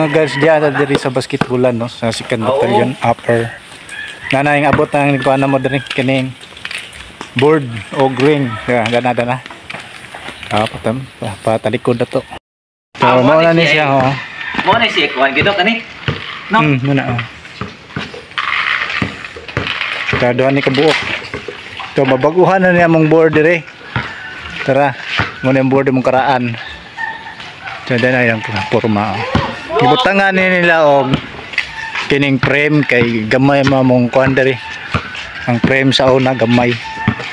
Mga guys, diyan diri sa basketballan, no, sa second battalion upper. Nanay ang abot ang kuan na mo diri kining board o ring. Ya, gana dana. Ah, patam patalikod na to. So, mo na ni siya, oh. Mo na siya kuan gid kani. No. Mo na, oh. Taduhan ni kabuok. So, mabaguhan na niya mong board diri. Tara, mo na yung board mong karaan. So, dana yung porma, oh. Gibutangan ni nila og kining frame kay gamay ma mong kuan diri. Ang frame sa una gamay.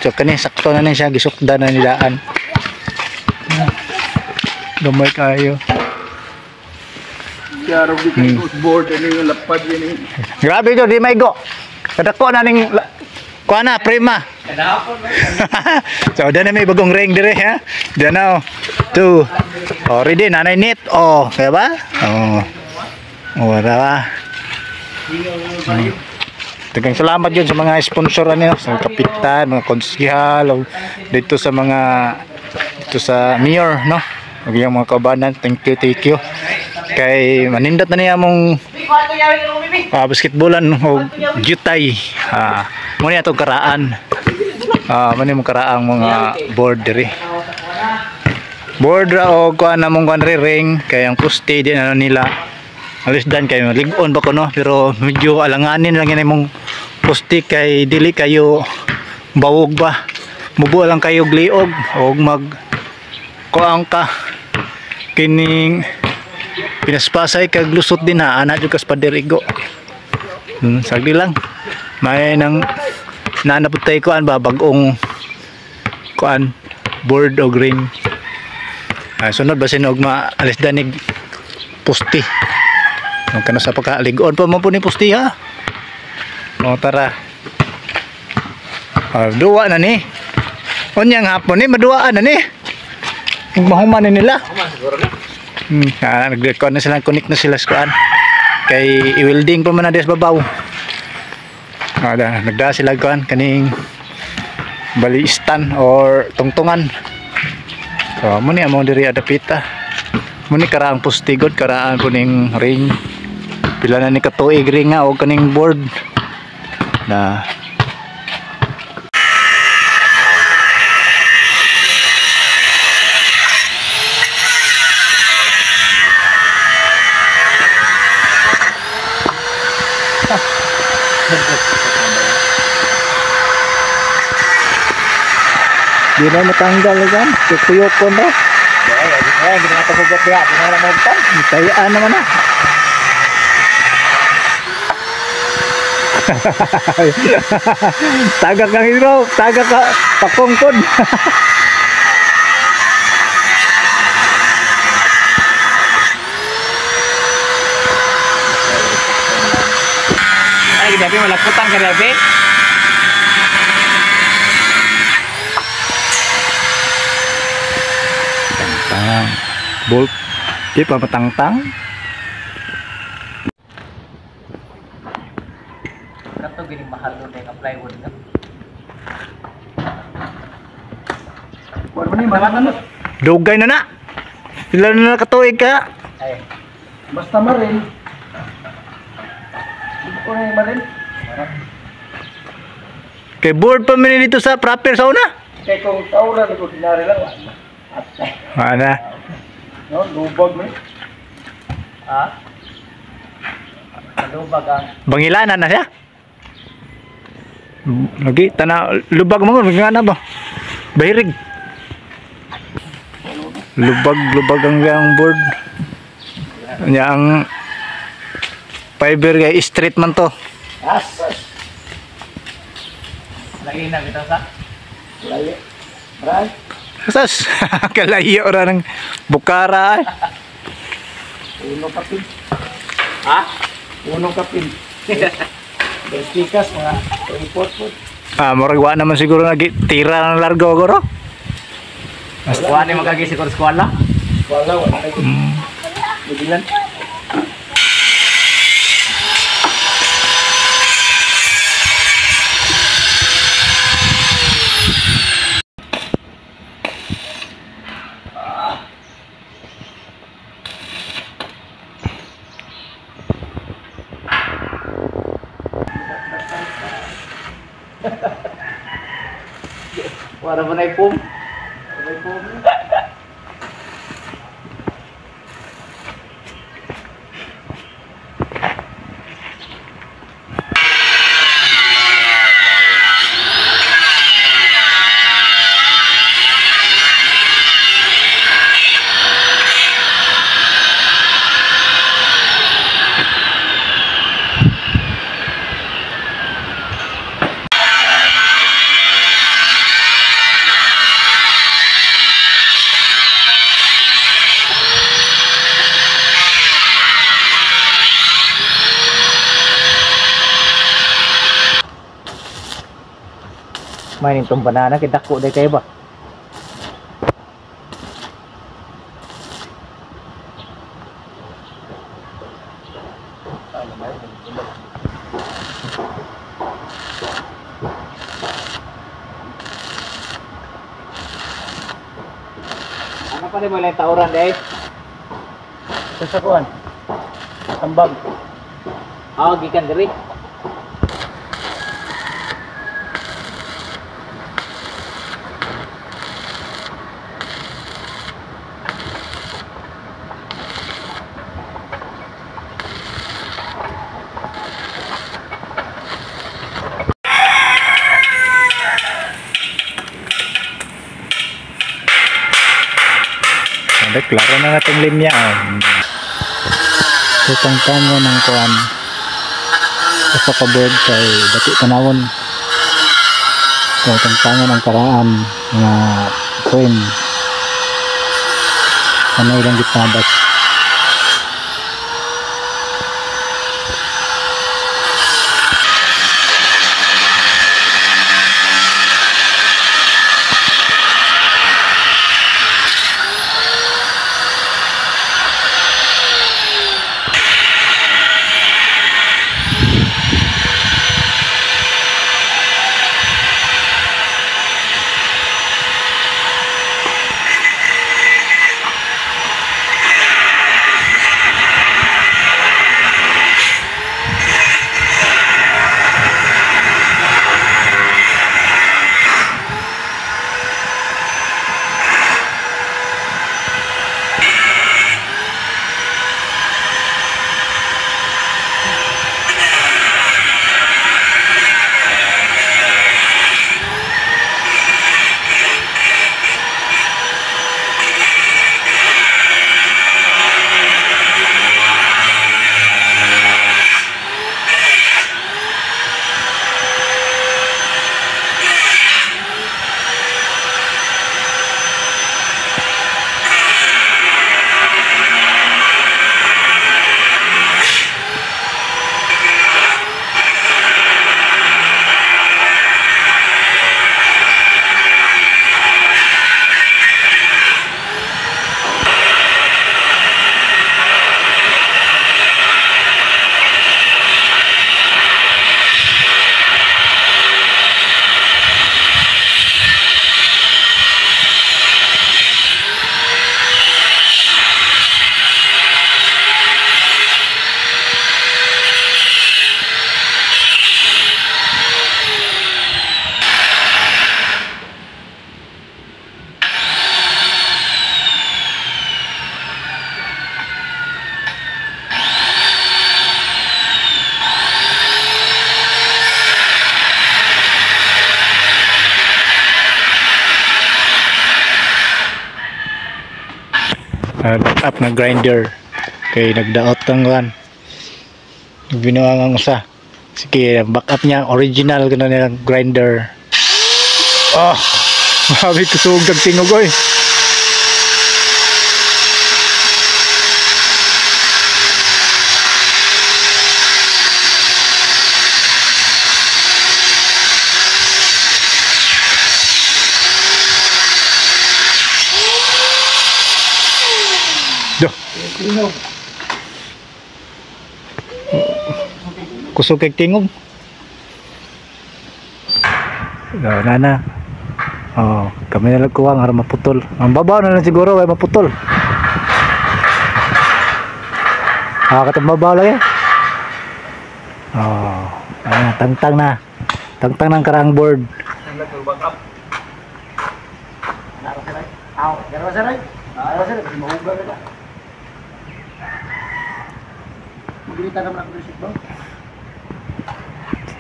So kani sakto na ni siya, gisukda na nilaan. Gamay kayo. Board ani yung lapad ini. Grabe do di maigo. Kadako na ning kuan na frame ma. So dana may bagong ring dire, ha. Diyan na, oh. Two. Oh, ready nanay net. Oh, kaya ba? Oh. Oh, wala ba? Daghang salamat yun sa mga sponsor ano, sa kapitan, mga konsihal, o dito sa mga dito sa mayor, no. Ug yung mga kaubanan, thank you, thank you. Kay manindot na niya mong basketballan o jutay. Mo niya itong karaan. Mo niya mong karaang mga board diri. Board ra o kuan na mong kuan ring kay ang poste din ano nila. Alis dan kay lig-on ba ko, no, pero medyo alanganin lang yun imong poste kay dili kayo bawog ba. Mubo lang kayo gliog og mag kuan ka kining pinaspasay kag lusot din ha, ana jud kas paderigo. Sagli lang. May nang naanapod tayo kuan ba bag-ong kuan board og ring. Sunod basin og maalis danig poste. Nung kano sa pagkaligon pa man po ni poste, ha. O tara. Duwa na ni. Unyang hapon ni maduaan na ni. Mahuman na nila. Nag-kuan na sila, connect na sila sa kuan. Kay i-welding pa man na des babaw. Nagda sila kuan kaning bali stand or tungtungan. So, mo ni among diri adapita. Mo ni karaang postigod, karaan po ning ring. Pila na ni katuig ring nga o kaning board. Na di na matanggal kan, kukuyokon ra. Ay, hindi na tubugot diha, di na magtan. Tayaan naman na. Tagak kang hero, tagak ka pakongkod. Ay, gabi malaputan ka gabi. Bolt di pa matangtang. Kato gini mahal nun nga plywood na. Dugay na na. Pila na katuig ka? Ay. Basta marin. Ko na marin. Kay board pa man dito sa proper sa una. Kay kung tawra ni ko dinari lang. Ana. No, lubag man. Ha? Lubag ang bangilanan na siya. Lagi tana lubag mo nga na ba? Bahirig. Lubag lubag ang board. Nya ang fiber kay street man to. As. Lagi na kita sa. Layo. Right. Sas, kalayo ra ng bukara. Uno kapin. Ha? Uno kapin. Bestikas mga report po. Murag wa naman siguro nagi tira ng largo goro. Wa ni magagi siguro eskwela. Wala wala. Bigilan. Wala mo na ipom. May pum. May nitong banana kay dako day kayo ba? Ano pa rin mo lang tauran day? Sa kuan. Tambag. Ah, gikan diri. Hindi, klaro na natin linya. So, tangtang mo ng kuan. Sa kabog kay dati tanawon. So, tangtangan ang karaan nga frame. Ano ilang gitabas. Back up na grinder kay nagdaot ang kuan, binuang ang usa. Sige, back up niya original gano niya grinder. Oh, grabe kusog kag tingog oy. Do. Kusog kay tingog. Oh, nana. Oh, kami na lang kuwang aron maputol. Ang babaw na lang siguro kay maputol. Ah, katong babaw lagi. Oh, ayan, tangtang na. Tangtang ng karaang board.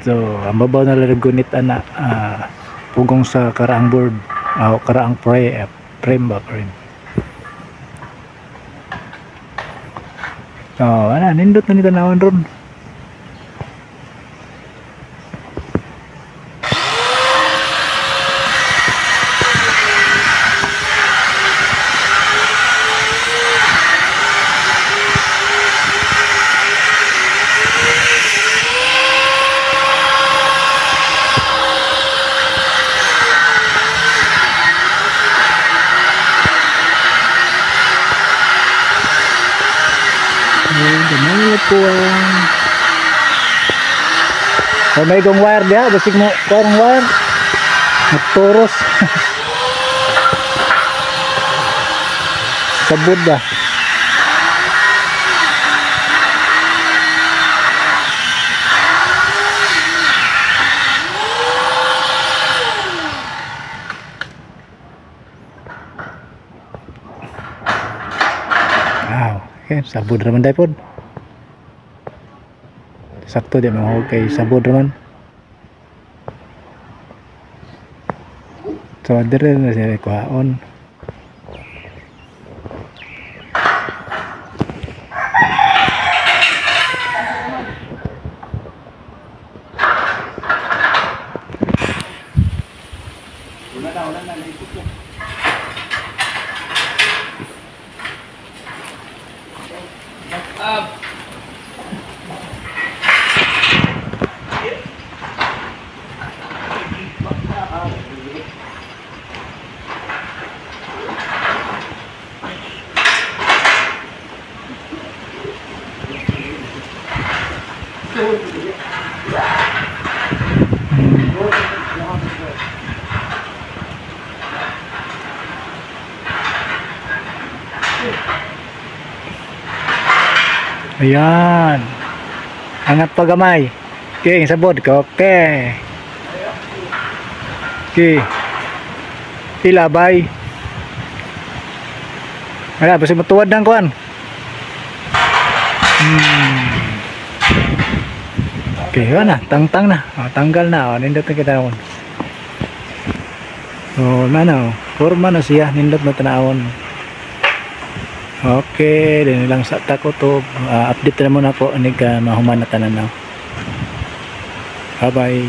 So, ang babaw na lang gunit ana pugong sa karaang board, karaang frame ba frame. Oh, ana nindot na ni tanawon ron. Po ang may kong wire diha, basig mo kuha ng wire magturos. Sabod ba? Wow, okay, sabod raman dai pod. Sakto di mo kay sabod raman. So dire na siya kuhaon. Ayan. Angat pa gamay. Okay, sabod. Okay. Okay. Ilabay. Wala, basta matuwad ng kuan. Okay, yun na. Tangtang na. O, tanggal na. O, nindot na kita naon. O, ano, forma na siya. Nindot na tanawon. Okay, din lang sa tako to. Update na muna po ani ka mahuman na tanan na. Bye bye.